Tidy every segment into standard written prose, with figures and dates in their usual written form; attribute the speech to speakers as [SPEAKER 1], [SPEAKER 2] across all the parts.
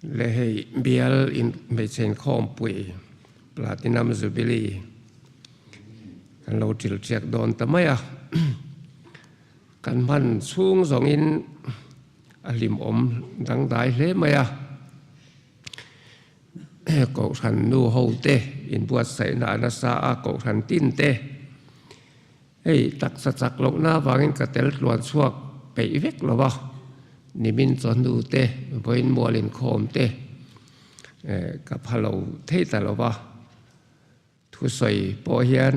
[SPEAKER 1] Le hei bial in hmeichhe inkhawmpui Platinum Jubilee kan lo til chiak dawn ta mai a, kan hman chhung zawngin a hlimawm dangdai hle mai a. Kohhran nu ho te inbuatsaihna a nasa a, kohhran tin te hei taksa chak lohna avangin ka tel tluan chhuak peih vek lo va, nimin chawhnu te, vawiin mual inkhawm te ka pha lo thei ta lo va. Thusawi pawh hian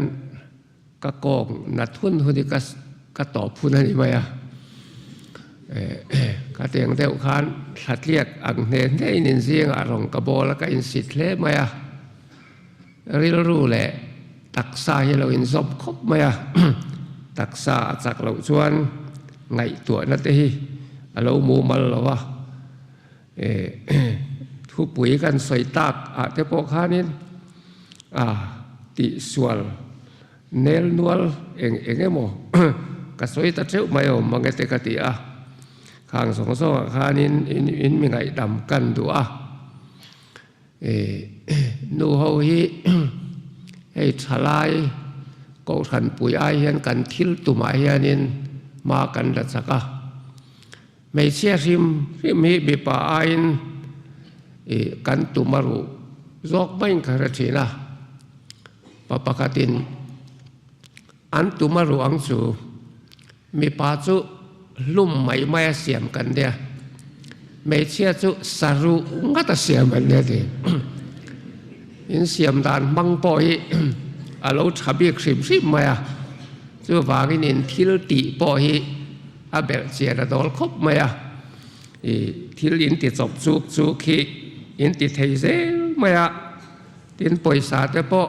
[SPEAKER 1] ka kawng nat hun hun hi ka ka tawp hun a ni mai a, ka teng deuh khan thlatliak ang hne hne in inzingah rawn ka bawl a, ka insit hle mai a, rilru leh taksa hi a lo inzawp khawp mai a, taksa a chak loh chuan ngaihtuahna te hi a lo mumal lo a. Thupui kan sawi tak ah te pawh khanin a tihsual nel nual eng eng emaw ka sawi ta teuh mai awm mange te ka ti a, khang zawng zawng ah khanin in in mi ngaihdam kan duh a, nu ho hi hei thalai kohhran pui ai hian kan thil tumah hianin hma kan la chak a. Hmeichhia hrim hrim hi mipa aiin ih kan tum a ruh zawk maiin ka hre thin a, pa pakhatin an tum a ruh ang chu mipa chu hlum mai mai a siam kan nia, hmeichhia chu sa ruh ngat a siam an nia ti. In siam dan hmang pawh hi a lo tha bik hrim hrim mai a, chuvangin in thil tih pawh hi A belh chian a dawl khawp mai a, i thil in ti chawp chuk chuk hi in ti thei zel mai a, tin pawisa te pawh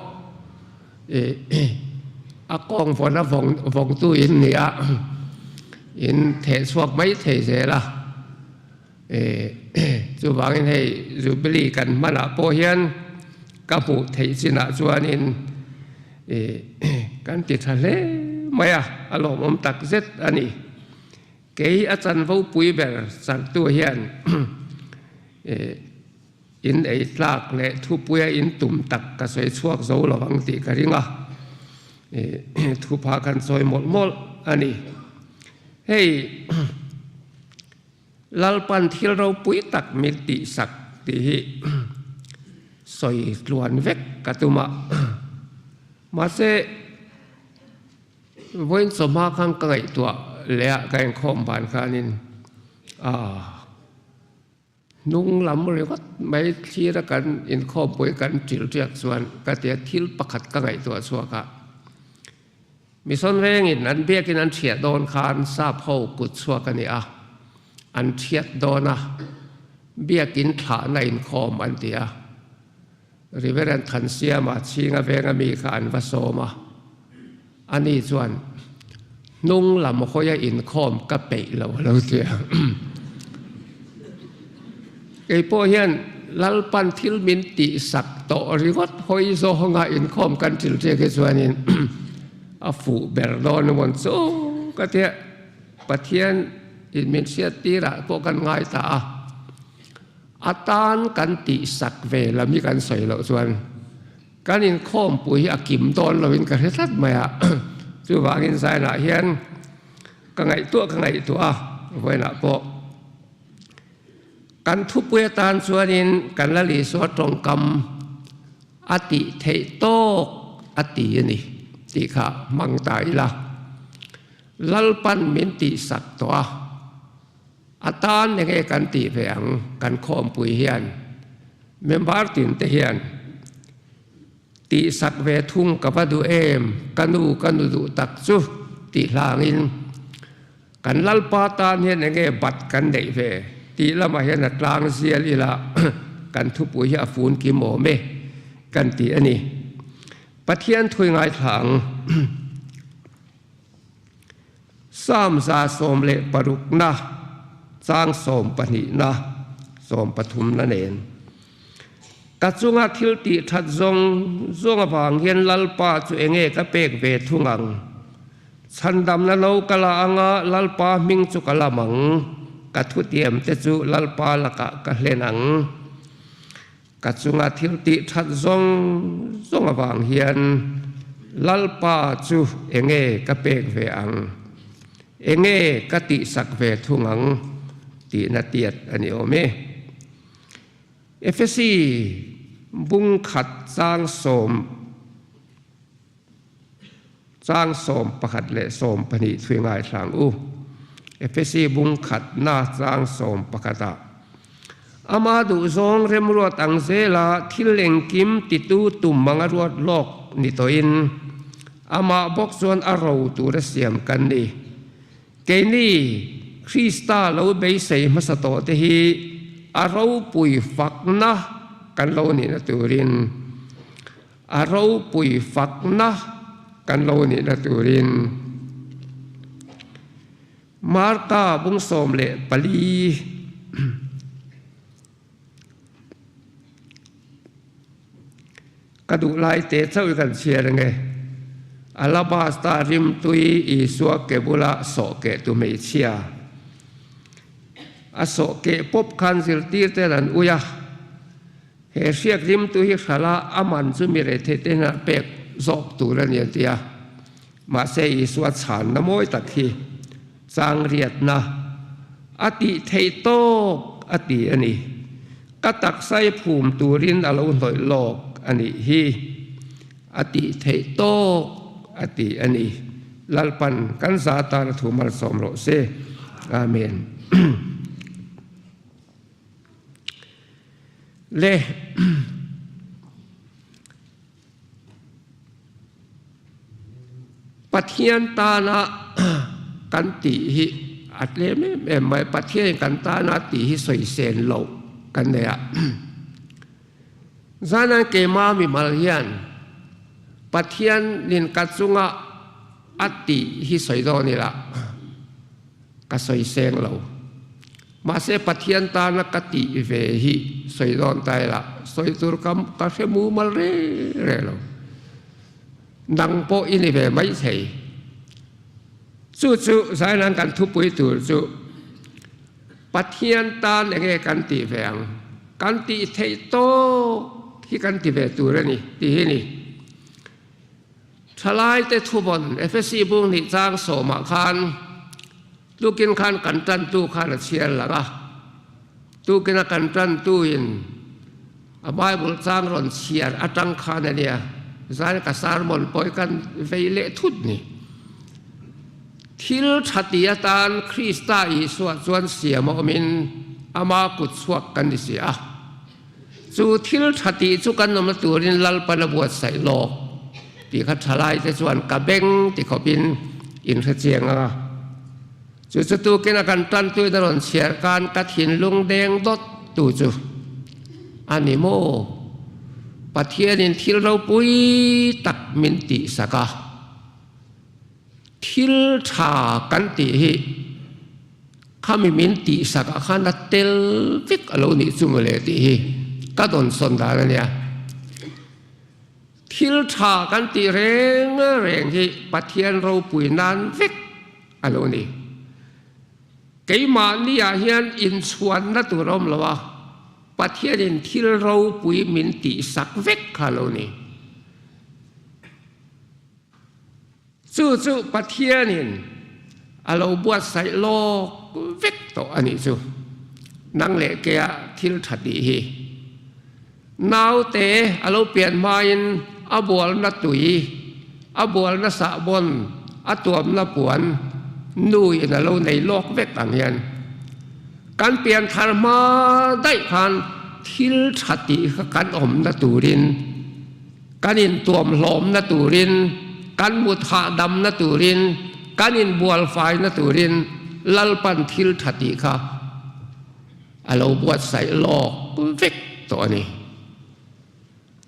[SPEAKER 1] i a kawng vawn a vawng vawngtu in ni a, in theh chhuak mai thei zel a, i chuvangin hei Jubilee kan hmanah pawh hian ka hmuh theih chinah chuanin I kan ti tha hle mai a, a lawmawm tak zet a ni. Kei a chanvo pui ber chartu hian in ei tlak leh thupuia in tum tak ka sawi chhuak zo lo ang tih ka ring a, thupha kan sawi mawlh mawlh a ni. Hei Lalpan thil ropui tak min tihsak tih hi sawi tluan vek ka tum a. Mahse, vawiin chawhma khan ka ngaihtuah leh a, ka inkhawm van khanin aah hnung lam ringawt mai thlir a kan inkhawmpui kan ṭil ṭiak chuan ka tia thil pakhat ka ngaihtuah chhuak a. Mison rengin an biakin an thiah dawn khan sap ho kut chhuak a ni a, an thiat dawn a, biakin thlahna inkhawm an ti a. Reverend Thansiama chhinga venga mi kha an va sawm a, ani chuan hnung lam hawia inkhawm ka peih lo a lo ti a. Kei pawh hian Lalpan thil min tihsak tawh ringawt hawi zawnga inkhawm kan thil ṭiak hi chuanin a fuh ber dawn emaw chu ka tia Pathian in min hriat tirah pawh kan ngai ta a, a tan kan tihsak ve lam hi kan sawi loh chuan kan inkhawmpui hi a kim dawn loin ka hre tlat mai a, chuvangin Zainah hian ka ngaihtuah ka ngaihtuah a, vawiinah pawh. Kan thupui atan chuanin kan la Isua tawngkam a tih theih tawk a ti a ni tih kha hmang ta ila. Lalpan min tihsak tawh a, a tan enge kan tih ve ang kan khawmpui hian member tin te hian tihsak ve thung ka va duh em ka nu ka nu duh tak chu tih hlangin Kan Lalpa tan hian enge bat kan neih ve tih lamah hian a tlang zial ila kan thupui hi a fun kim awm e kan ti a ni. Pathian thui ngaithla ang. Psalm 116 na chang 12 na 13 na nen. Ka chunga thil tih that zawng zawng avang hian Lalpa chu enge ka pek ve thung ang. Chhandamna lo ka la anga Lalpa hming chu ka lam ang, ka thutiam te chu Lalpa lakah ka hlen ang. Ka chunga thil tih that zawng zawng avang hian Lalpa chu enge ka pek ve ang, enge ka tihsak ve thung ang tihna tiat a ni awm e. Efesi bung khat chang sawm Chang 11 leh 12 thui ngaithlang u. Efesi bung khatna chang 11 ah, Ama duhzawng remruat ang zela thil engkim titu tum anga ruat lawk ni tawhin, amah bawk chuan a ro tura siam kan ni. Keini Krista lo beisei hmasa tawh te hi a ropui fakna kan lo nihna turin, A ropui fakna kan lo nihna turin Marka bung 14 ka duh lai te chauh i kan chhiar ange. Alabasta rimtui Isua ke bula sawh keh tu hmeichhia a sawh keh pawp khan zirtir ten an ui a. He hriak rimtu hi hrala a man chu mi rethei te hnenah pek zawk tur a ni a ti a. Mahse Isua chhanna mawi tak hi chang riatna a tih theih tawk a ti a ni. Ka taksa i phum turin a lo hnawih lawk a nih hi. A tih theih tawk a ti a ni. Lalpan kan za tan a thu malsawm rawh se. Amen. Le Pathian tana kan tih hi a tlem em em mai. Pathianin kan tana tih hi sawisel loh kan nei a. Zana keima mimal hian Pathianin ka chunga a tih hi sawi dawn ila ka sawi seng lo. Mahse Pathian tana ka tih ve hi sawi dawn ta ila sawi tur ka ka hre mumal re re lo. Nang pawh i ni ve mai thei. Chu chu zainan kan thupui tur chu Pathian tan enge kan tih ve ang? Kan tih theih tawk hi kan ti ve tur a ni tih hi ni. Thalaite thuvawn Efesi bung hnih chang sawmah khan tukin khan kan tantu khan a chhiar lang a. Tukina kan tantuin a Bible chang rawn chhiar atang khan a nia, zan ka sermon pawh hi kan vei leh thut ni. Thil tha ti atan Krista Isua chuan siam a awmin ama kut chhuak kan ni si a. Chu thil tha tih chu kan awmna turin Lalpan a buatsaih lawk tih kha thalaite chuan ka beng ti khawpin in hre chiang ang a. Chu chu tukin a kan tantuin a rawn chhiar khan ka thinlung deng dawt tu chu a ni maw? Pathianin thil ropui tak min tihsak a. Thil tha kan tih hi khami min tihsak ah khan a tel vek a lo nih chu mawle tih hi ka dawnsawn dan a nia. Thil tha kan tih reng reng hi Pathian ropui nan vek a lo ni. Keimahni ah hian inchhuanna tur a awm lo a, Pathianin thil ropui min tihsak vek kha a lo ni. Chu chu Pathianin a lo buatsaih lawk vek tawh a nih chu. Nang leh kea thil tha tih hi. Naute a lo pian hmain a bualna tui, a bualna sahbawn, a tuamna puan nuin a lo nei lawk vek ang hian kan pian thar hma daih khan thil tha tih kha kan awmna turin Kan intuamhlawmna turin, kan mut hahdamna turin, kan inbualfaina turin Lalpan thil tha tih kha a lo buatsaih lawk vek tawh a ni.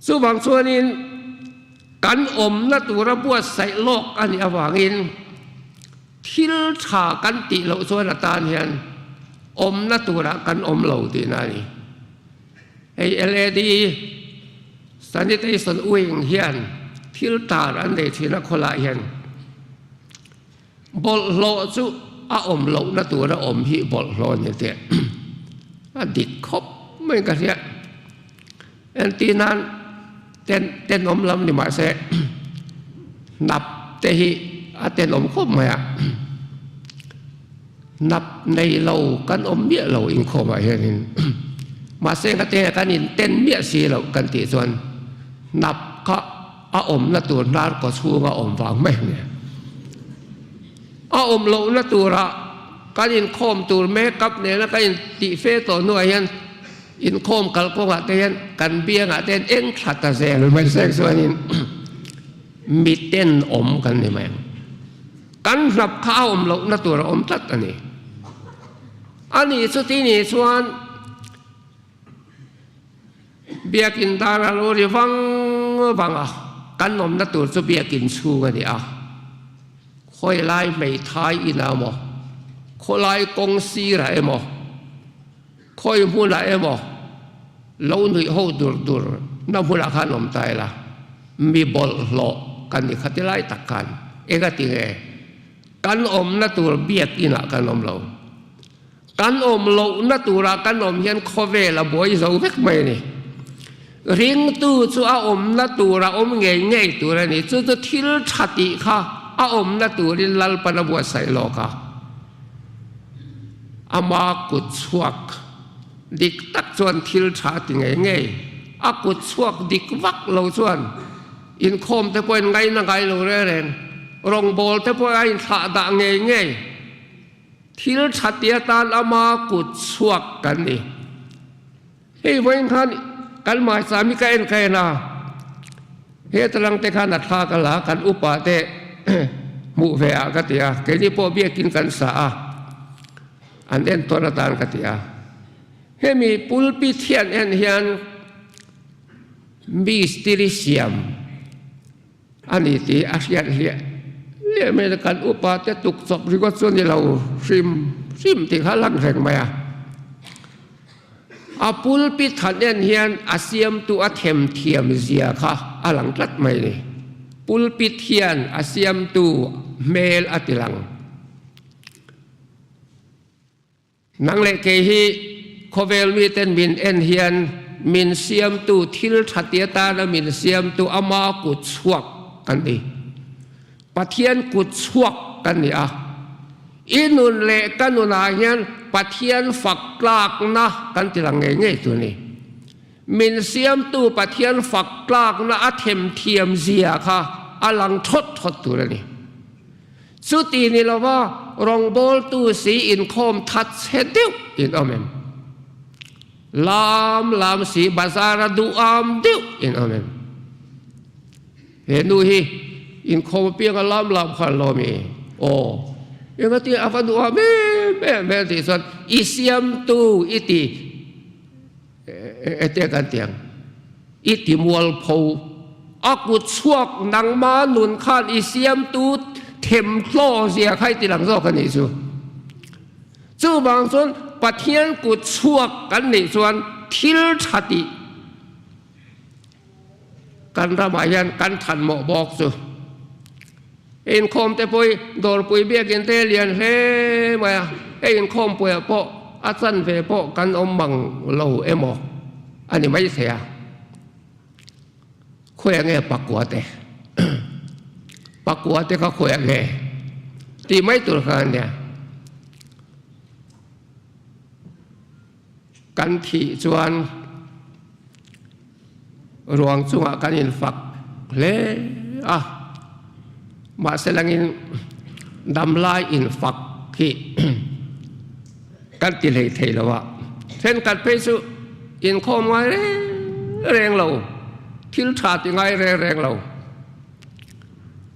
[SPEAKER 1] Chuvang chuanin kan awmna tura buatsaih lawk a nih avangin thil tha kan tih loh chuan atan hian awmna turah kan awm lo tihna a ni. Hei LAD Sanitation Wing hian thil tar an nei thin a khawlai hian bawlhhlawh chu a awm lohna tura awm hi bawlhhlawh a ni teh a dik khawp mai ka hria. Entir nan ten tenawm lam ni mahse hnap te hi a tenawm khawp mai a, hnap nei lo kan awm miah lo inkhawmah hianin mahse engate kan inten miah si loh kan tih chuan hnap kha a awmna tur hnar kaw chhunga awm vang mai a ni. A awm lohna turah kan inkhawm tur makeup nena kan intih fe tawh hnuah hian inkhawm kalkawngah te hian kan biangah te hian eng thla ta zel mai sek chuanin miten awm kan ni mai ang. Kan hnap kha a awm lohna tur a awm tlat a ni. A nih chuti nih chuan Biakin dar a lo ri vang vang a, kan awmna tur chu biakin chhung a ni a. Khawilai hmeithai inah emaw, khawlai kawng sirah emaw, khawi hmunah emaw lo nuih ho dur dur na hmunah khan awm ta ila, mi bawlhhlawh kan ni khati lai tak khan engati nge kan awmna tur biakinah kan awm lo. Kan awm lohna turah kan awm hian khawvel a buai zo vek mai a ni. Ringtu chu a awmna tura awm ngei ngei tur a ni. Chu chu thil tha tih kha a awmna turin Lalpan a buatsaih lawk a. Ama kut chhuak dik tak chuan thil tha ti ngei ngei. A kut chhuak dik vak lo chuan inkhawm te pawhin ngaina ngai lo reng reng, rawngbawl te pawh a inthlah dah ngei ngei. Thil tha ti atan ama kut chhuak kan ni. Hei vawiin khan kan Maisami ka en ka en a, heta lang te khan a thla ka la, kan upa te hmuh ve ah ka ti a, keini pawh biakin kan sa a, an en tawn atan ka ti a. Hemi pulpit hian en hian mistiri siam A ni tih a hriat hliah hliah mai a, kan upa te tuk chawp ringawt chu a ni lo hrim hrim tih kha a lang reng mai a. A pulpit han en hian a siamtu a themthiam zia kha a lang tlat mai a ni. Pulpit hian a siamtu hmel a ti lang. Nang leh kei hi khawvel miten min en hian min siamtu thil tha ti atana min siamtu ama kut chhuak kan ni. Pathian kut chhuak kan ni a. I nun leh ka nunah hian Pathian fak tlakna kan ti lang ngei ngei tur a ni. Min siamtu Pathian fak tlakna a themthiam zia kha a lang thawt thawt tur a ni. Chuti ni lova rawngbawltu si inkhawm that chhe deuh in awm em? Lam lam si bazar a duham deuh in awm em? He nu hi inkhawm apianga lam lam khan lawm i? Aw, engati a va duham em em em tih chuan i siamtu i ti. Ete kan ti ang, i ti mualpho, a kut chhuak nangma nun khan i siamtu themhlaw zia kha i ti lang zawk a nih chu. Chuvang chuan Pathian kut chhuak kan nih chuan thil tha tih Kan ramah hian kan than mawh bawk chu. Inkhawm te pawh hi dawrpui biakin te lian hle mai a, hei inkhawmpuiah pawh a chanve pawh kan awm mang lo emaw a ni mai thei a. Khawiah nge pakua te? Pakua te kha khawiah nge? Tih mai tur kha a nia. Kan thih chuan ruang chungah kan infak hle a, mahse langin damlai infak hi kan ti hlei thei lo a, thenkhat phei chu inkhawm ngai reng reng lo, thil tha ti ngai reng reng lo.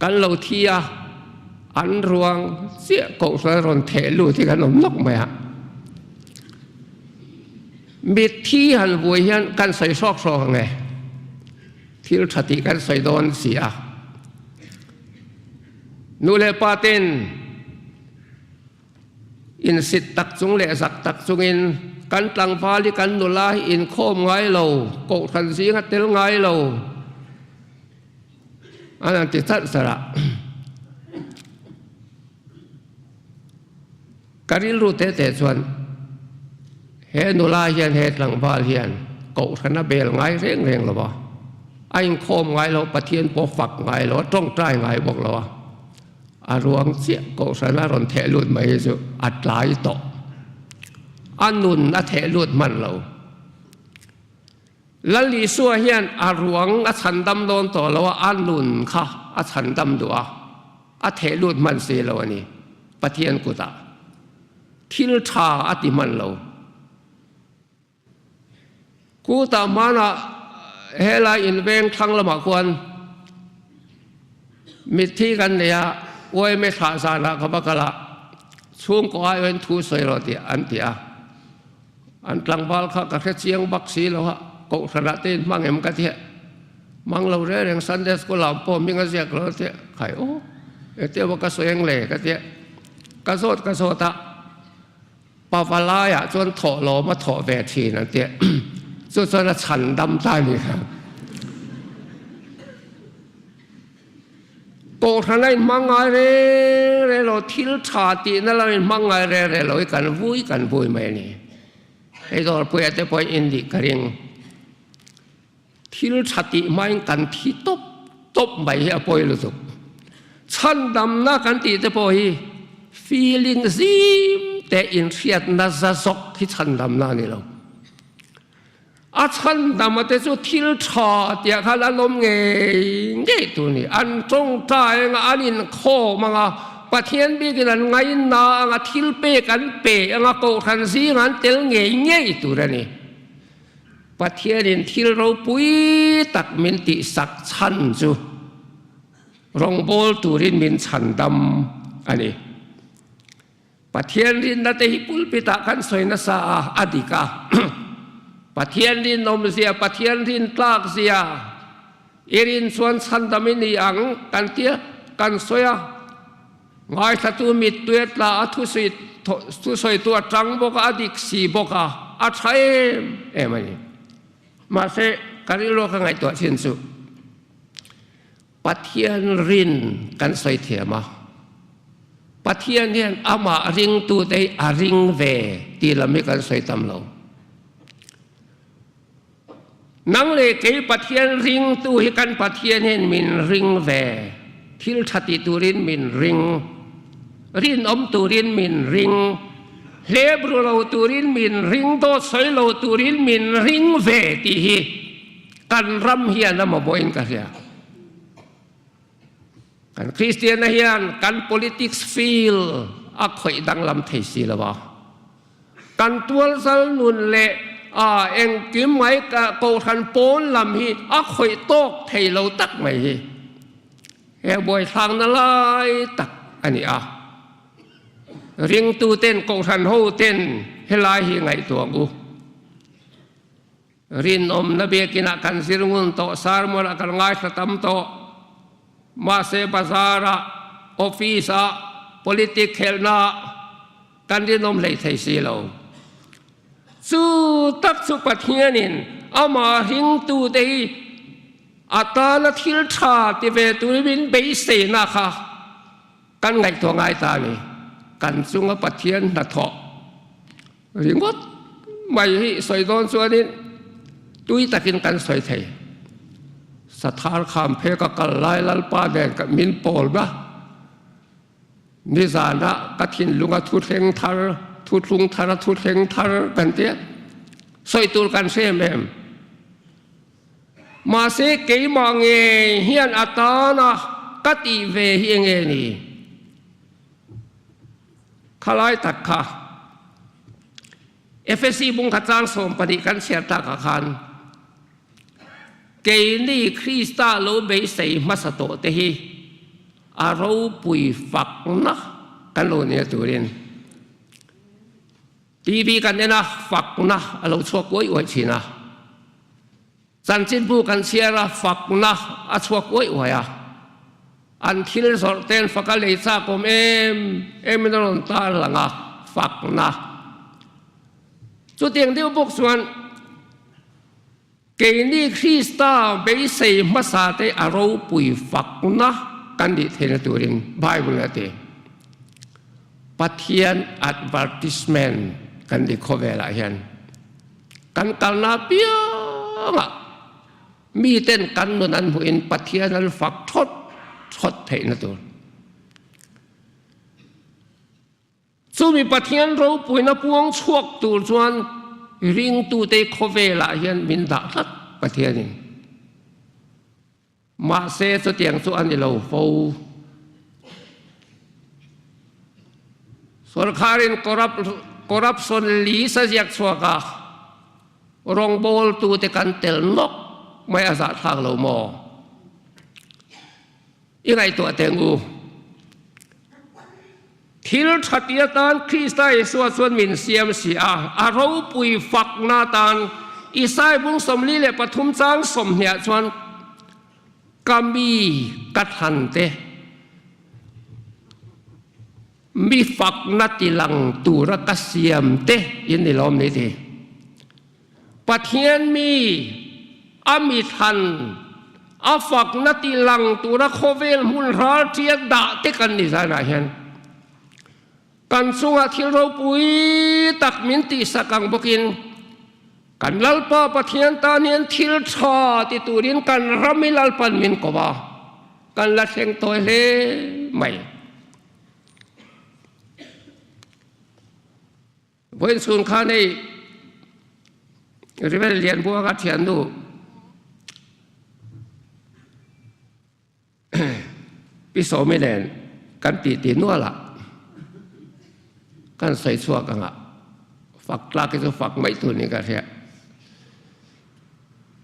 [SPEAKER 1] Kan lo thi a, an ruang chiah kohhran rawn theh lut hi kan awm nawk mai a. Mitthi han vui hian kan sawi hrawk hrawk ang e, thil tha tih kan sawi dawn si a. Nu leh pa ten Insit tak chung leh zak tak chungin kan tlangval hi kan nula hi inkhawm ngai lo, kohhran zinga tel ngai lo an han ti chalh chalh a. Ka rilru tete chuan he nula hian he tlangval hian. Kohhran a bel ngai reng reng lo a, a inkhawm ngai lo, Pathian pawh fak ngai lo, a tawngtai ngai bawk lo a, a ruang chiah Kohhran a rawn theh lut mai hi chu a tlai tawh. A nun a theh lut hman lo. Lal Isua hian a ruang a chhandam dawn tawh lo a, a nun kha a chhandam duh a, a theh lut hman si lo a ni, Pathian kutah. Thil tha a ti hman lo. Kutah hmanah helai inveng thlang lamah khuan mitthi kan nei a, UMA thlah zanah ka va kal a, chhungkaw aiawhin thu sawi rawh tih an ti a. An tlangval kha ka hre chiang bak si lo a, kohhranah te in hmang em ka ti a, hmang lo reng reng Sunday school ah pawh hming a ziak lo a ti a, khai aw engtia maw ka sawi ang le ka ti a, ka zawt ka zawt a, pava laiah chuan thawh lawm a thawh ve thin an ti a, chu chuan a chhan dam ta a ni kha. Kohhran a inhmang ngai reng reng lo, thil tha tihna lam inhmang ngai reng reng lo hi kan vui kan vui mai a ni. Hei dawrpuia te pawhin in nih ka ring. Thil tha tih hmain kan thi tawp tawp mai hi a pawi lutuk. Chhandamna kan tih te pawh hi feeling zim te inhriatna za zawk hi chhandamna a ni lo. A chhandama te chu thil tha tiah khan an awm ngei ngei tur a ni. An tawngtai anga, an inkhawm anga, Pathian bikin an ngaina anga, thil pek an pe anga, kohhran zingah an tel ngei ngei tur a ni. Pathianin thil ropui tak min tihsak chhan chu rawngbawl turin min chhandam a ni. Pathian rinna te hi pulpit ah kan sawi nasa a, a dik a. Pathian rinawm zia, Pathian rin tlak zia, i rin chuan chhandam i ni ang kan tia kan sawi a. Ngaithlatu mittui a tla a, thusawi thusawitu a tang bawk a, a dik si bawk a, a tha em em a ni. Mahse, ka rilru ka ngaihtuah chin chu Pathian rin kan sawi thiam a, Pathian hian amah ringtute hi a ring ve tih lam hi kan sawi tam lo. Nang leh kei Pathian ringtu hi kan Pathian hian min ring ve, thil tha ti turin min ring, rinawm turin min ring, hlep ru lo turin min ring, dawt sawi lo turin min ring ve tih hi Kan ram hian a mamawhin ka hria. Kan Kristianna hian kan politics field a khawih danglam thei si lo a. Kan tualzal nun leh a engkim mai kohhran pawn lam hi a khawih tawk thei lo tak mai hi he buaithlakna lai tak a ni a. Ringtuten kohhran hoten helai hi ngaihtuah ang u. Rinawmna biakinah kan zir ngun tawh, sermon-ah kan ngaithla tam tawh. Mahse bazar-ah, office-ah, politic khelhnaah kan rinawm hlei thei si lo. Chu tak chu Pathianin amah ringtute hi a tana thil tha ti ve turin min beiseina kha kan ngaihtuah ngai ta a ni. Kan chunga Pathian hnathawh Ringawt mai hi sawi dawn chuanin tui takin kan sawi thei. Sathar kham phe ka kal lai Lalpa nen ka min pawl na. Nizanah ka thinlunga thuthleng thar, thuthlung thara thuthleng thar kan tia sawi tur kan hre em em. Mahse keimah ngei hian a tana ka tih ve hi enge ni? Khalai tak kha Efesi bungkhat chang 12 kan chhiar takah khan keini Krista lo beisei hmasa tawh te hi a ropui fakna kan lo nia turin TV kan en a, fakna a lo chhuak uai uai thin a. Chanchinbu kan chhiar a, fakna a chhuak uaih uaih a. An thil zawrh ten fak a lei chak awm em em in a rawn tar lang a, fakna. Chutiang deuh bawk chuan keini Krista beisei hmasa te a ropui fakna kan nih theihna turin Bible a ti. Pathian advertisement kan ni khawvelah hian kan kalna piang. apiangah miten kan nun an hmuhin Pathian an fak thawt thawt theihna tur. Chumi Pathian ropuina puang chhuak tur chuan ringtute khawvelah hian min dah tlat Pathianin. Mahse chutiang chu a ni lo fo. Sorkharin corruption list a ziak chhuak a, rawngbawltute kan tel nawk mai a zahthlak lo maw? I ngaihtuah teng u. Thil tha ti atan Krista Isua chuan min siam si a, a ropui fakna atan Isai bung 43 chang sawmhniah chuan ka mi ka thlan te mi fakna ti lang tura ka siam te in ni lawm ni ti. Pathian mi a mi thlan a fakna ti lang tura khawvel hmun ral ṭiat dah te kan ni zanah hian kan chungah thil ropui tak min tihsak ang bawkin kan Lalpa Pathian tan hian thil ṭha ti turin kan ram hi Lalpan min ko a, kan la thleng tawi hle mai. Vawiin chhun khan hei Rebel Lianbuanga thiannu Pi Sawmi nen kan titi nual a, kan sawi chhuak ang a, fak tlak hi chu fak mai tur niin ka hria.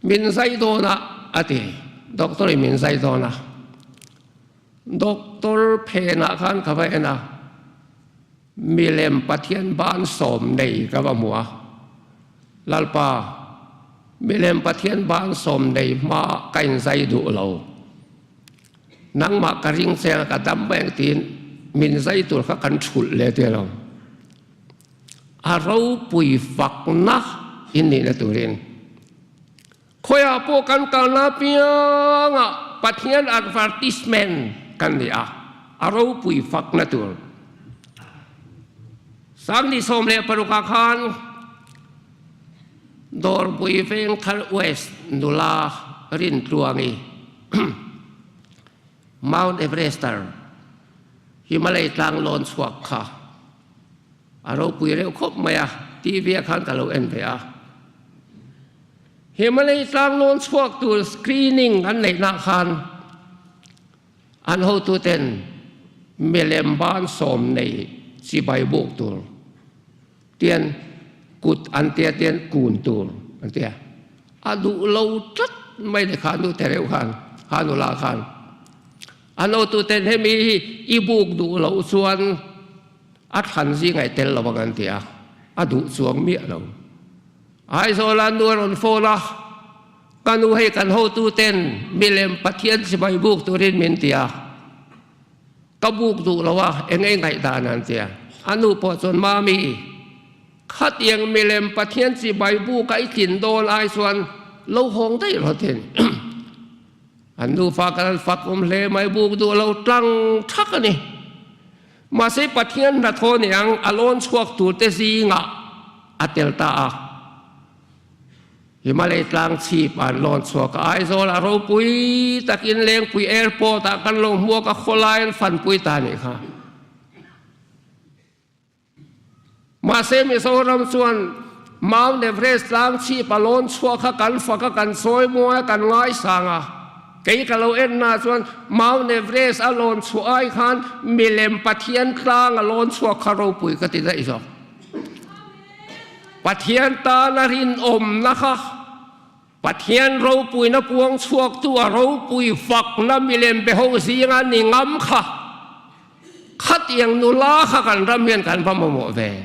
[SPEAKER 1] Min zai dawn a, a ti. Doctor in min zai dawn a. Doctor phenah khan ka va en a. Milem Pathian ban sawm nei ka va hmu a, Lalpa, milem Pathian ban sawm nei hma ka inzai duh lo. Nangmah ka ring che a, ka dam mai ang tiin min zai tur kha kan thulh leh tia lo. A ropui fakna in nihna turin khawiah pawh kan kalna apiangah Pathian advertisement kan ni a, a ropui fakna tur. Sangni 16 ah khan Dawrpui Vengthar West nula Rintluangi Mount Everester Himalay tlang lawn chhuak kha A ropui reuh khawp mai a, TV ah khan ka lo en ve a. Himalay tlang lawn chhuak tur screening an neihna khan an hotuten milem ban sawm nei chibai buk tur tian kut an tia tian kun tur an tia. A duh lo tlat mai le kha nu te reuh khan, kha nula khan. An hotuten hemi hi i buk duh loh chuan A thlan zingah i tel lo ang an ti a, a duh chuang miah lo. Aizawla nu a rawn phone a, Ka nu hei kan hotuten milem Pathian chibai buk turin min ti a, ka buk duh lo a, eng ei ngaihdan an ti a. A nu pawh chuan, Mami, khatiang milem Pathian chibai buk a i tlin dawn ai chuan lo hawng daih rawh tin. An nufa kan an fak awm hle mai, buk duh lo tlang thak a ni. Mahse Pathian hnathawh niang a lawn chhuak turte zingah a tel ta a. Himalay tlang chhip an lawn chhuak a, Aizawl a ropui takin Lengpui Airport ah kan lo hmuak a, khawlai an fanpui ta nih kha. Mahse Mizoram chuan Mount Everest tlang chhip a lawn chhuak kha kan fak a, kan sawi mawi a, kan ngaisang a. Kei ka lo en na chuan Mount Everest a lawn chhuah ai khan milem Pathian tlang a lawn chhuak kha ropui ka ti daih zawk. Pathian tana rinawmna kha Pathian ropuina puang chhuaktu a ropui fakna milem be ho zinga ni ngam kha khatiang nula kha kan ram hian kan va mamawh ve.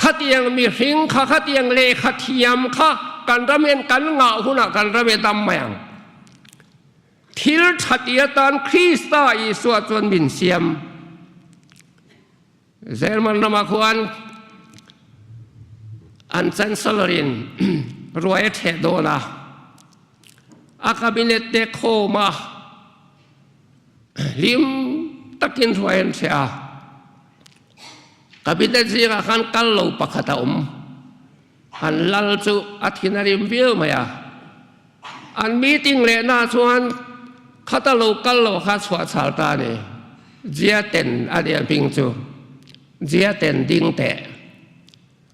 [SPEAKER 1] Khatiang mihring kha, khatiang lehkha thiam kha kan ram hian kan ngah hunah kan ram hi a dam mai ang. Thil tha ti atan Krista Isua chuan min siam. German ramah khuan an chancellor in ruai a ṭheh dawn a, a cabinet te khawm a, hlim takin ruai an ṭheh a. Cabinet zingah khan kal lo pakhat a awm. An lal chu a thin a rim viau mai a. An meeting lehna chuan khata lo kal lo kha chhuah chhal ta a ni. Zia ten a nia hming chu. Zia ten ding teh.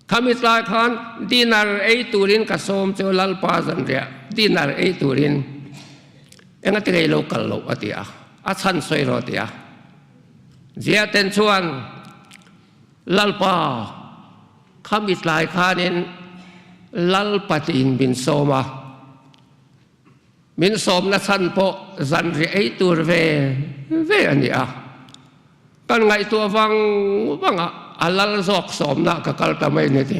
[SPEAKER 1] Khami tlai khan dinner ei turin ka sawm chu Lalpa zanriah dinner ei turin engati ngei lo kal loh a ti a, a chhan sawi rawh a ti a. Zia ten chuan Lalpa khami tlai khanin Lalpa tiin min sawm a, min sawmna chhan pawh zanriah ei tur ve ve a ni a. Kan ngaihtuah vang vang a, a lal zawk sawmna ka kal ta mai ni ti.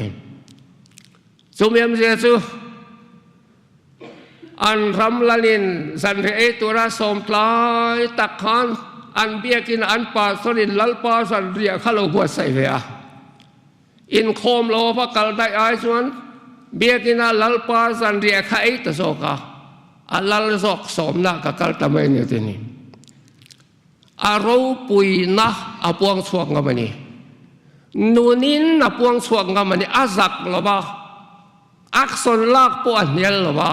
[SPEAKER 1] Chumi awmzia chu an ram lalin zanriah ei tura sawm tlai tak khan an biakin an pastor in Lalpa zanriah kha lo buatsaih ve a. Inkhawm lo va kal daih ai chuan biakina Lalpa zanriah kha ei ta zawk a, a lal zawk sawmna ka kal ta mai ni ti ni. A ropuina a puang chhuak ngam a ni. Nunin a puang chhuak ngam a ni. A zak lo va, action lak pawh a hnial lo va.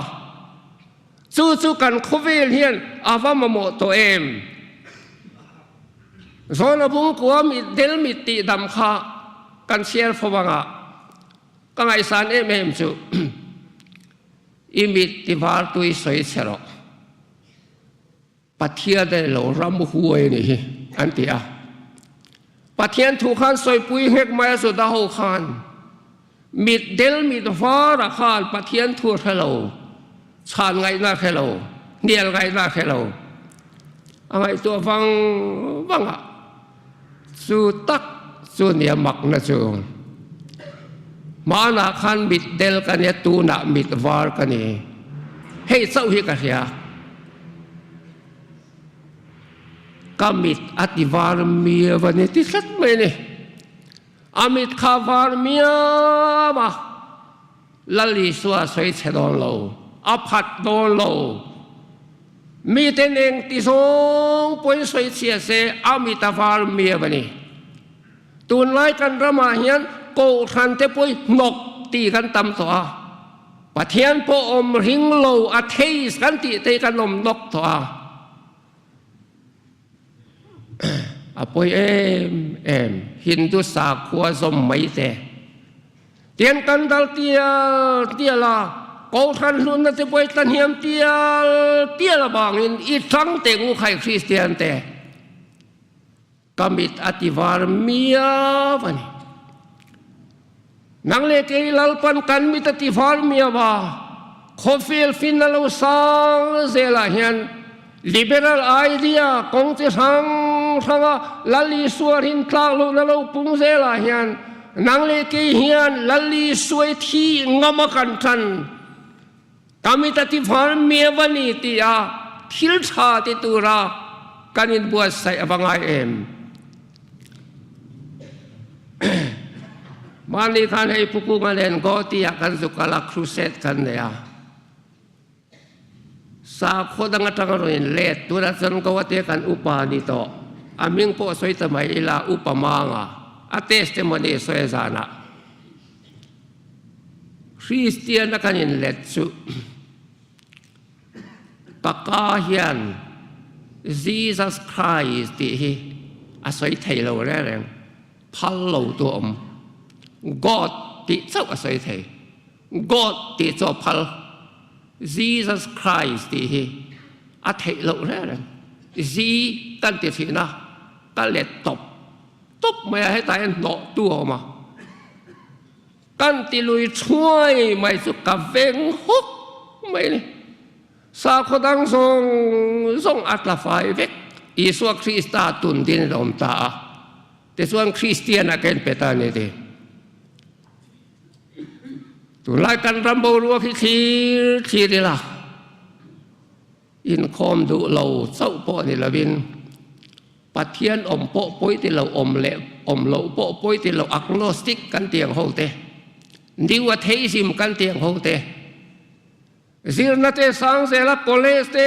[SPEAKER 1] Chu chu kan khawvel hian a va mamawh tawh em? Zawna bungkua mit del mit tih dam kha kan chhiar fo anga ka ngaihsan em em chu i mit ti var tui sawi chhe rawh. Pathian a lo ram huai a nih hi an ti a. Pathian thu khan sawipui nghek mai a Juda ho khan mit del mit varah khan Pathian thu a hre lo, chhan ngaihna a hre lo, hnial ngaihna a hre lo. A ngaihtuah vang vang a, chu tak chu nia makna chu. Hmanah khan mit del ka nia, tunah mit var ka ni. Hei chauh hi ka hria. Ka mit a ti var miau a ni ti tlat mai a ni. A mit kha var miau a, Lal Isua sawi chhe dawn lo, a phat dawn lo. Mite neng ti zawng pawhin sawi chhia se a mit a var miau a ni. Tunlai kan ramah hian kohhran te pawh hnawk tih kan tam tawh a, Pathian pawh awm ring lo atheist kan tih te hi kan awm nawk tawh a, a pawi em em Hindu sakhua zawm mai te tiang kan dal tial tial a, kohhran hlunna te pawh hi tla hniam tial tial avangin i tang teh ngu khai Kristian te. Ka mit a ti var miau a ni. Nang leh kei Lalpan kan mit a ti var miau a, khawvel finna lo sang zelah hian liberal idea kawng chi hrang hranga Lal Isua rin tlak lohna lo pung zelah hian nang leh kei hian Lal Isua i thih ngam a kan tan. Ka mit a ti var miau a ni tia thil tha ti tura kan inbuatsaih a va ngai em? Mahni khan hei Pu Kunga nen Gauhati ah kan zu kal a, crusade kan nei a. Sakhaw dang atanga rawn in let tunah chuan Gauhati ah kan upa a ni tawh. A hming pawh sawi ta mai ila Upa Manga a testimony sawi a zanah. Kristiana kan inlet chu ka ka hian Jesus Christ tih hi a sawi thei lo reng reng, phal lo tu a awm. God tih chauh a sawi thei. God tih chu a phal. Jesus Christ tih hi a theih loh reng reng. Z kan ti thin a, ka let tawp. Tawp mai a, hetah hian hnawh tu a awm a, kan ti lui thuai mai chu ka veng hawk mai a ni. Sakhaw dang zawng zawng a tla fai vek, Isua Krista tun din a awm ta a, tichuan Kristian ah ka inpe ta a ni ti. Tunlai kan ram boruak hi thlir thlir ila. Inkhawm duh lo chauh pawh ni lovin Pathian awm pawh pawi ti lo, awm leh awm loh pawh pawi ti lo, agnostic kan ti ang ho te, new atheism kan ti ang ho te, zirna te sang zela college te,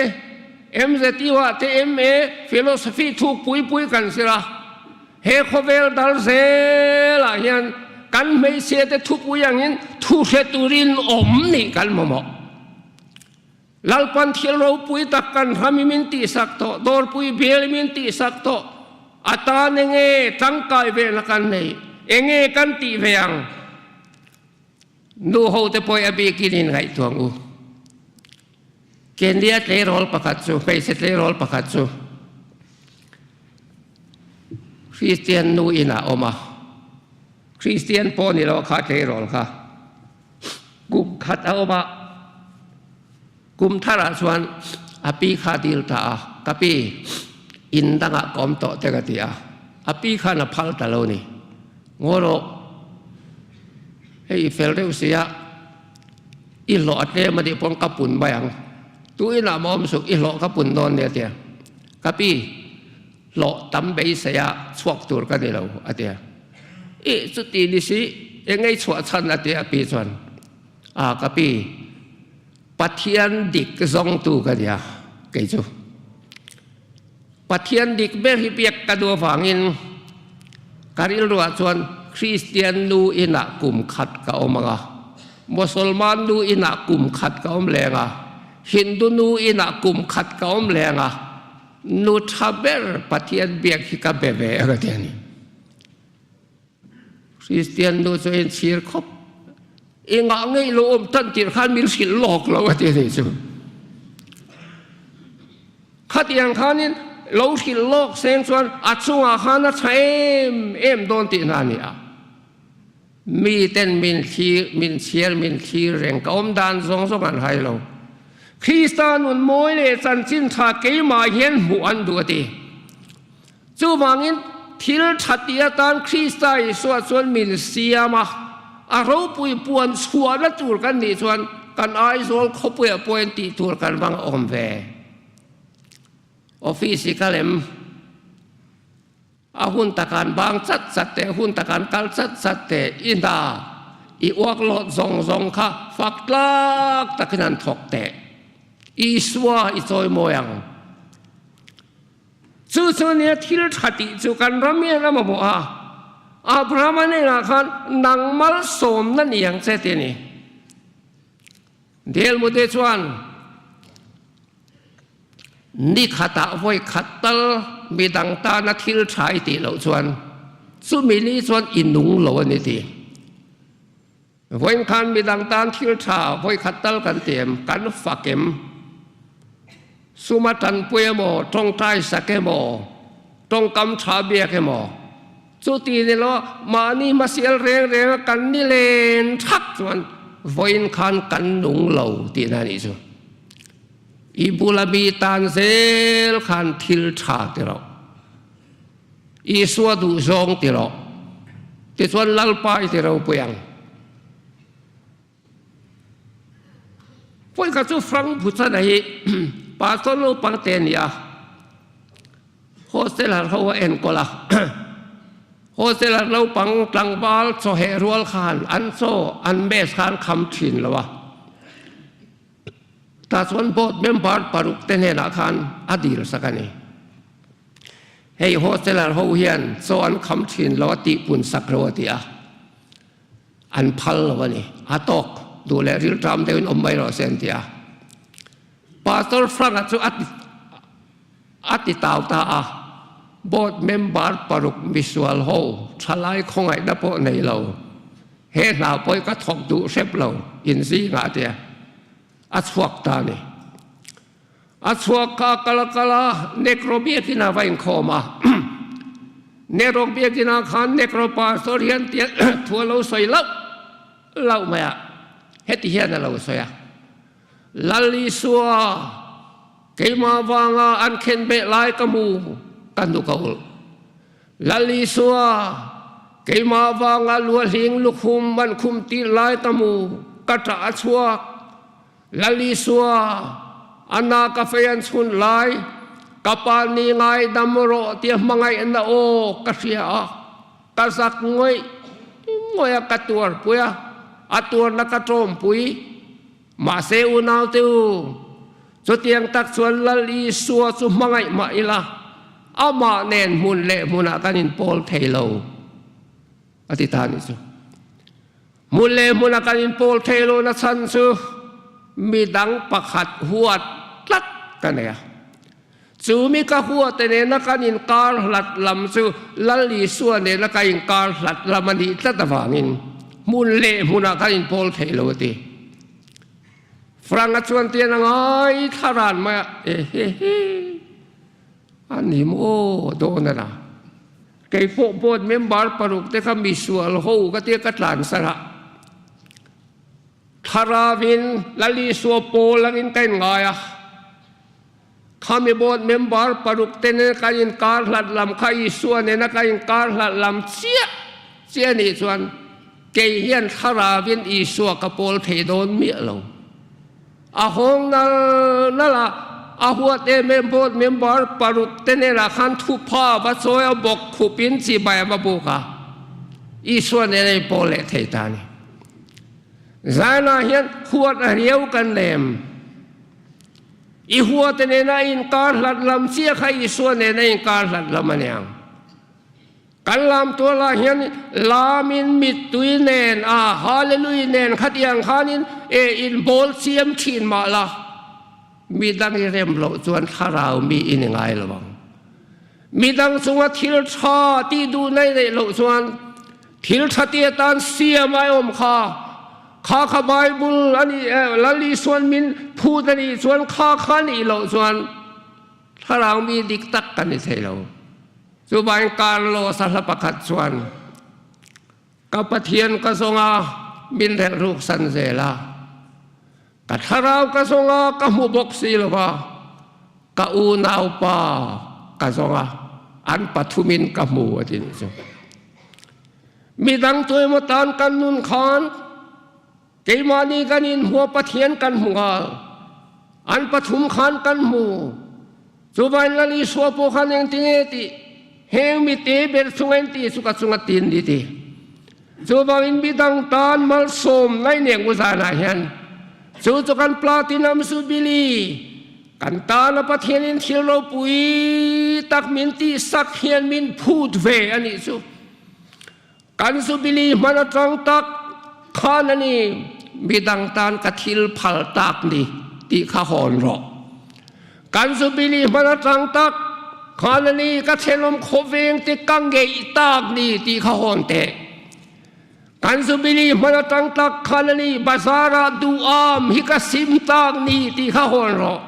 [SPEAKER 1] MZU ah te MA philosophy thuk pui pui kan zir a, he khawvel dal zelah hian kan hmeichhia te thupui angin thu hre turin awm nih kan mamawh. Lalpan thil ropui tak kan ram i min tihsak tawh, dawrpui bial i min tihsak tawh, a tan enge tangkai vehna kan nei, enge kan tih ve ang? Nu ho te pawh a bikin in ngaihtuah ang u. Kenya tleirawl pakhat chu, hmeichhe tleirawl pakhat chu Kristian nu inah a awm a, Kristian pawh ni lo kha tleirawl kha kum khat a awm a, kum tharah chuan a pi kha a dil ta a, ka pi in dangah ka awm tawh te ka ti a, a pi khan a phal ta lo ni, ngaw rawh hei i fel deuh sia. I hlawh a tlem a nih pawn ka pun mai ang. Tu inah maw awm suh, i hlawh ka pun dawn nia tia. Ka pi, hlawh tam beisei a chhuak tur ka ni lo a tia. I chuti ni si, eng ngei chhuah chhan a tia a pi chuan. A ka pi, Pathian dik zawngtu ka nia kei chu. Pathian dik ber hi biak ka duh avangin ka rilruah chuan Kristian nu inah kum khat ka awm ang a, Mosolman nu inah kum khat ka awm leng a, Hindu nu inah kum khat ka awm leng a, nu tha ber Pathian biak hi ka be ve ang a ti a ni. Kristian nu chu a inchhir khawp. Engah nge lo awm tan tir khan min hrilh lawk lo a ti a nih chu. Khatiang khanin lo hrilh lawk seng chuan a chungah khan a tha em em dawn tih hna a ni a. Mi ten min thlir, min chhiar, min thlir reng ka awm dan zawng zawng an hai lo. Krista nun mawi leh chanchin tha keimah hian hmuh an duh a ti. Chuvangin, thil tha ti atan Krista Isua chuan min siam a, a ropui puan chhuahna tur kan nih chuan kan Aizawl khawpuiah pawhin tih tur kan vang awm ve. Office i ka lem a hun takan bang chat chat teh, hun takan kal chat chat teh, i hna i uaklawt zawng zawng kha fak tlak takin an thawk teh. Isua i chawimawi ang. Chu chu nia thil tha tih chu kan ram hian a mamawh a, Abrahama hnenah khan nang malsawmna ni ang che ti a ni. Delmute chuan ni khatah vawi khat tal midang tana thil tha i tih loh chuan chumi ni chuan i nung lo a ni ti. Vawiin khan midang tan thil tha vawi khat tal kan ti em? Kan fak em? Suma tanpui emaw, tawngtai sak emaw, tawngkam tha biak emaw, chuti ni lo mahni hmasial reng reng a kan ni len thak chuan vawiin khan kan nung lo tihna a nih chu. I bula mi tan zel khan thil tha ti rawh. Isua duh zawng ti rawh. Tichuan Lalpa i ti ropui ang. Pawi kha chu Frank Buchana hi pastor naupang te a ni a, hostel har ho a enkawl a. Hostel har naupang tlangval chawheh rual khan an chaw an mess khan kham thin lo a. Tah chuan board member paruk te hnenah khan a dil sak a ni. Hei hosteler ho hian chaw an kham thin lo a tihpun sak lo a ti a, an phal lo a ni. A tawk duh leh rilṭam deuhin awm mai rawh se an ti a. Pastor Frank-a chu a a ti tau ta a, board member paruk misual ho thalai khawngaihna pawh nei lo, he hna pawh hi ka thawk duh hrep lo inzingah a ti a, a chhuak ta a ni. A chhuak kha a kal a kal a, Nekro biakin a va inkhawm a. Nekro biakinah khan Nekro pastor hian tia thu a lo sawi lauh lauh mai a, heti hian a lo sawi a, Lal Isua, keimah vanga an khen beh lai ka hmu, ka hnuk a ulh. Lal Isua, keimah vanga luahling lukhum an khum tir lai ka hmu, ka ṭah a chhuak. Lal Isua, a na ka fei an chhun lai, ka pa ni ngaidam rawh tia hmangaihna aw ka hria a, ka zak ngawih ngawih a, ka tuarpui a, a tuarna ka tawmpui. Mahse unaute u, chutiang tak chuan Lal Isua chu hmangaih mah ila, amah nen hmun leh hmunah kan inpawl thei lo, a ti ta a nih chu. Hmun leh hmuna kan inpawl thei lo na chhan chu. Midang pakhat huat tlat ka nei a. Chu mi ka huate nena kan inkar hlat lam chu Lal Isua nena ka inkar hlat lam a nih tlat avangin hmun leh hmunah kan inpawl thei lo a ti. Frank-a chuan tian a ngai thla ran mai a, Ehehe, a ni maw dawn a la. Kei pawh board member paruk te kha misual ho ka tia ka tlansan a. Thlarauin Lal Isua pawl angin ka inngai a, khami board member paruk te nena kan inkar hlat lam kha Isua nena kan inkar hlat lam chiah chiah anih chuan kei hian Thlarauin Isua ka pawl thei dawn miah lo. A hawng nal nal a, a huat em em board member paruk te nenah khan thupha va chawi a bawk khupin chibai a va buk a, Isua nena inpawl leh thei ta a ni. Zanah hian huat a riau kan lem. I huate nena inkar hlat lam chiah kha Isua nena inkar hlat lam a niang. Kan lam tualah hian lamin mittui nen a Hallelui nen khatiang khanin e inbawl chiam thin mah la, midang i rem loh chuan thlarau mi i ni ngai lo ang. Midang chunga thil tha tih duh nei neih loh chuan Thil tha ti atan siam ai awm kha, kha kha Bible a nih eh, Lal Isuan min phut a nih chuan kha kha nih loh chuan thlarau mi dik tak kan ni thei lo. Chuvangin Carlos a hla pakhat chuan Ka Pathian ka zawng a, min relh ruk san zel a, ka thlarau ka zawng a, ka hmu bawk si lo va, Ka unaupa ka zawng a, an pathumin ka hmu a ti nih chu. Midang tu emaw tan kan nun khan keimahni kan inhmu a, Pathian kan hmu nghal. An pathum khan kan hmu. Chuvain Lal Isua pawh khan engtinge tih heng mite ber chunga in tih chu ka chunga tin ni ti. Chuvangin midang tan malsawm ngai neng u zanah hian chu chu kan Platinum Jubilee kan tana Pathianin thil ropui tak min tihsak hian min phut ve a nih chu. Kan Jubilee hman atang tak khan a ni, midang tan ka thil phal tak ni tih kha hawn rawh. Kan Jubilee hman atang tak khan a ni, ka thenawm khawveng te ka ngeih tak ni tih kha hawn teh. Kan Jubilee hman atang tak khan a ni, bazar ah duham hi ka sim tak ni tih kha hawn rawh.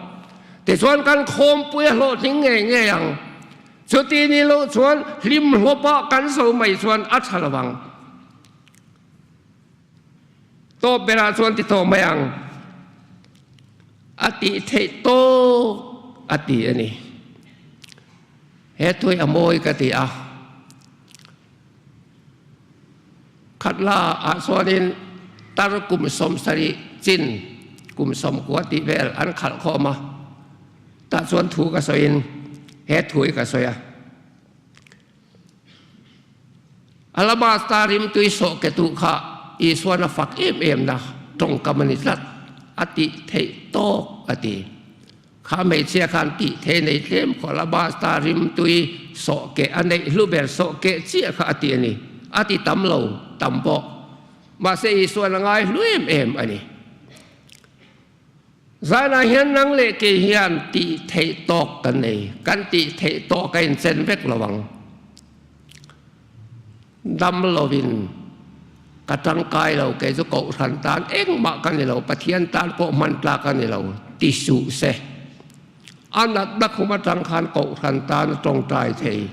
[SPEAKER 1] Tichuan kan khawmpui a hlawhtling ngei ngei ang. Chuti ni loh chuan hlim hlawpah kan zo mai chuan a tha lo ang. Tawp berah chuan ti tawh mai ang. A tih theih tawk a ti a ni. He tui a mawi ka ti a. Khatla ah chuanin tar kum 70 chin kum 90 tih vel an khalh khawm a. Tah chuan thu ka sawiin he thu hi ka sawi a. Alabasta rimtui sawh ke tuh kha Isuan a fak em em na tawngkam a ni tlat, a tih theih tawk a ti. Kha hmeichhia khan tih thei nei tlem khaw alabasta rimtui sawh keh a neih hlu ber sawh keh chiah kha a ti a ni. A ti tam lo, tam pawh. Mahse Isuan a ngai hlu em em a ni. Zanah hian nang leh kei hian tih theih tawk kan nei, kan tih theih tawk a inchen vek lo ang. Dam lovin ka tangkai lo, kei chu Kohhran tan engmah ka ni lo, Pathian tan pawh hman tlak a ni lo ti suh se. A natna khum atang khan Kohhran tan a tawngtai thei.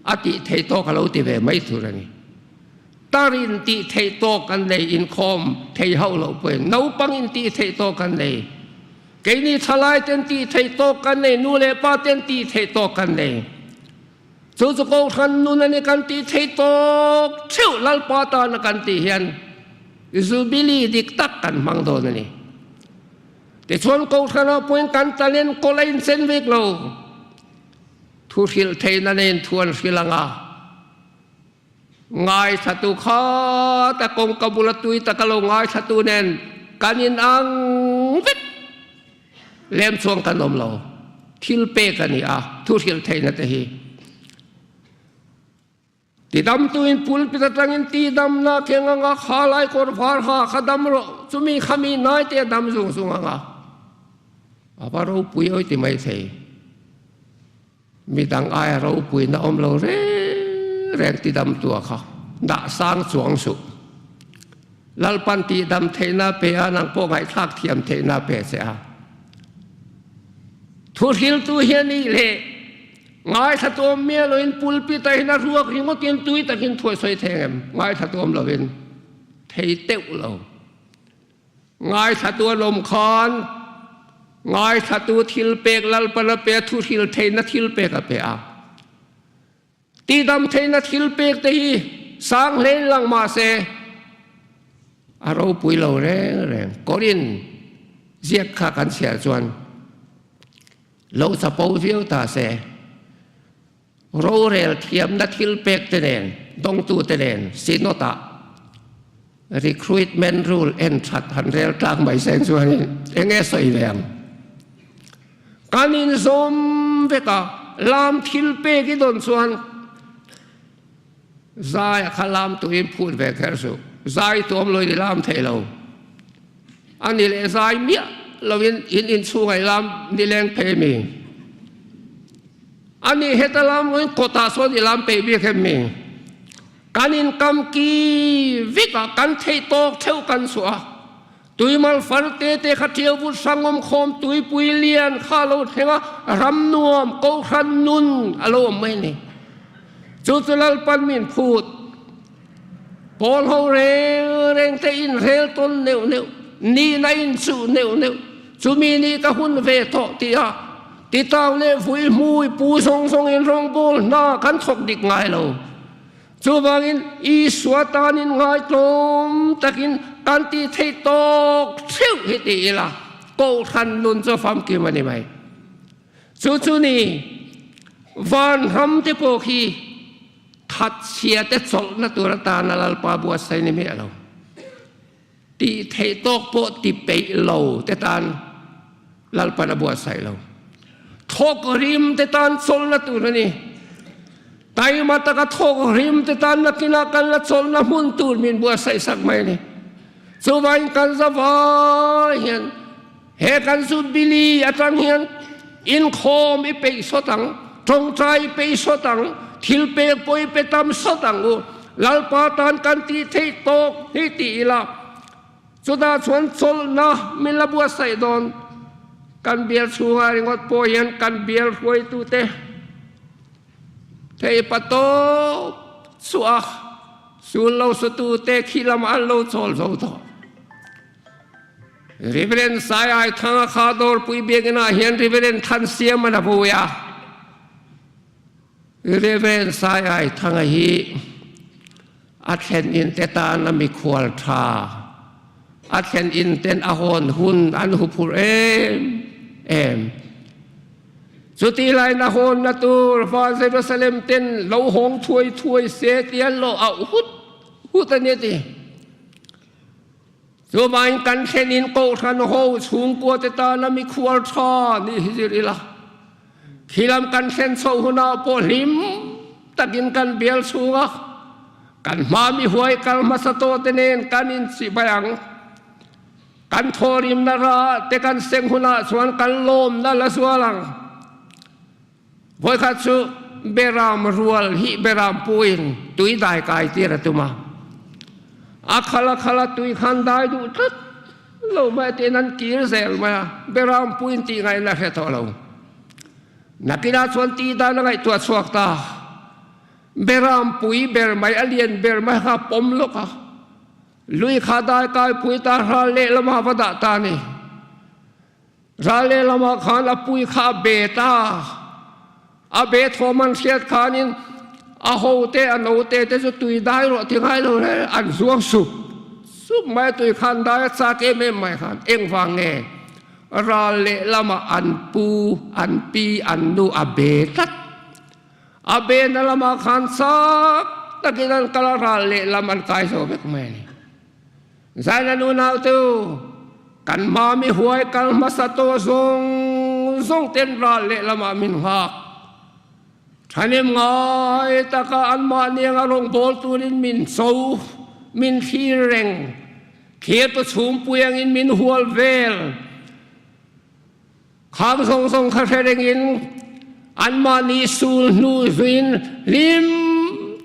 [SPEAKER 1] A tih theih tawk a lo ti ve mai tur a ni. Tarin tih theih tawk an nei, inkhawm thei hauh loh pawhin naupang in tih theih tawk an nei. Keini thalai ten tih theih tawk kan nei, nu leh pa ten tih theih tawk kan nei. Chu chu Kohhran nun a ni kan tih theih tawk theuh Lalpa tana kan tih hian Jubilee dik tak kan hmang dawn a ni. Tichuan Kohhranah pawhin kan talent kawl a inchen vek lo. Thu hrilh theihna nen thu an hrilh ang a, ngaithlatu kha ta kawngka bula tui taka lo ngaithlatu nen kan inang vek. Lem chuang kan awm lo, thil pek a ni a, thu hrilh theihna te hi. Tidamtuin pulpit atangin tidamna keng anga kha lai kawr var ha kha dam rawh, chumi kha mi nai te a dam zung zung anga a va ropui awi ti mai thei. Midang aia ropuina awm lo reng reng tidamtua kha dah sang chuang suh. Lalpan tihdam theihna pe a, nang pawh ngaihthlak thiam theihna pe che a. Thuhriltu hian ih leh ngaithla tuam miah loin pulpit ah hian a ruak ringawtin tui takin thuai sawi thei ang em? Ngaithla tuam loin thei teuh lo. Ngaithlatu a lawm khan ngaithlatu thil pek Lalpan a pe a, thuhril theihna thil pek a pe a. Tihdam theihna thil pek te hi sang hlein lang mah se a ropui lo reng reng. Korin ziak kha kan chhiar chuan lo chapo viau ta se Rorel thiamna thil pek te nen, dawngtu te nen Synod ah recruitment rule en that han rel tlak mai se chuanin eng nge sawi ve ang? Kan inzawm vek a, lam thil pek i dawn chuan zai a kha lam tuin phut ve kher suh. Zai tuam loin i lam thei lo. A ni leh zai miah loin in inchhungah i lam nileng phei mi? A nih heta lam loin kawtah sawn i lam peih bik em mi? Kan inkam ki vek a, kan theih tawk theuh kan chhuah a. Tuimal far te te kha ṭiau vut hrangawm khawm tuipui lian kha a lo thleng a, ram nuam, kohhran nun a lo awm mai a ni. Chu chu Lalpan min phut. Pawl ho reng reng te inrel tawn neuh neuh, nihna inchuh neuh neuh, chumi ni ka hun ve tawh tih a titau leh vui hmui pu zawng zawngin rawngbawl hna kan thawk dik ngai lo. Chuvangin Isua tanin ngaitlawm takin kan tih theih tawk theuh hi ti ila, Kohhran nun chu famkim a ni mai. Chu chu ni, vanram te pawh khi thatchhia te chawlhna tur atana Lalpa buatsaih ni miah lo. Tih theih tawk pawh ti peih lo te tan Lalpan a buatsaih lo. Thawk rim te tan chawlhna tur a ni. Taima taka thawk rim te tan nakinah kan la chawlhna hmun tur min buatsaih sak mai a ni. Chuvangin kan zavai hian he kan Jubilee atang hian inkhawm i peih sawt ang, tawngtai i peih sawt ang, thil pek pawh i pe tam sawt ang u. Lalpa tan kan tih theih tawk hi ti ila, chutah chuan chawlhna min la buatsaih dawn. Kan bial chhungah ringawt pawh hian kan bial hruaitute theipa tawp chhuah a, sul lo sutute khi lamah an lo chawl zo tawh. Reverend Sai Ai Thanga kha Dawrpui biakinah hian Reverend Than Siaman a vui a. Reverend Sai Ai Thanga hi a thlen in te tan a mikhual tha, a thlen in ten a hawn hun an huphurh em em. Chutih laiin a hawnna tur Van Jerusalem ten lo hawng thuai thuai se ti an lo auh hut hut a ni a ti. Chuvangin kan thlenin Kohhran ho chhungkua te tana mikhual tha nih hi zir ila, khilam kan thlen chhoh hunah pawh hlim takin kan bial chhung a, kan hma mi huai kal hmasa tawh te nen kan inchihbai ang. Kan thawhrimna rah te kan seng hunah chuan kan lawmna la zual ang. Vawikhat chu Beram rual hi Beram puin tui dai kai tir a tum a. A khal a khal a tui khan dai duh tlat lo mai a tiin an kir zel mai a, Beram puin tih ngaihna hre tawh lo. Nakinah chuan tih dan a ngaihtuah chhuak ta. Beram pui ber mai a lian ber mai kha a pawm lawk a. Lui kha dai kai pui ta hral lehlamah va dah ta a ni. Ral lehlamah khan a pui kha a bet a, a bet thawm an hriat khanin a hote a note te chu tui dai rawh ti ngai lo reng an zuang sup sup mai a, tui khan dai a chak em em mai khan engvang nge ral lehlamah an pu, an pi, an nu a be tlat. A bena lamah khan chak takin an kal a, ral lehlam an kai zo vek mai a ni. Zaina nunau tu, kan hma mi huai kal hmasa tawh zawng zawng ten ral lehlamah min nghak. Thahnem ngai taka anmahni anga rawngbâwl turin min cho, min thlir reng. Thirtu chhungpui angin min hual vel. Khang zawng zawng kha hre rengin anmahni sul hnu zuiin hlim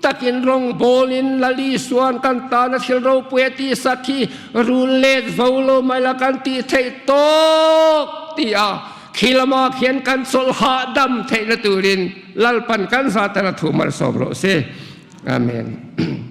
[SPEAKER 1] takin rawngbâwlin Lali suan kan tana thil ropui a tihsak hi rul let zo lo mai la kan tih theih tawk ti a khi lamah khian kan chawlh hahdam theihna turin Lalpan kan zatana thu malsawm rawh se. Amen.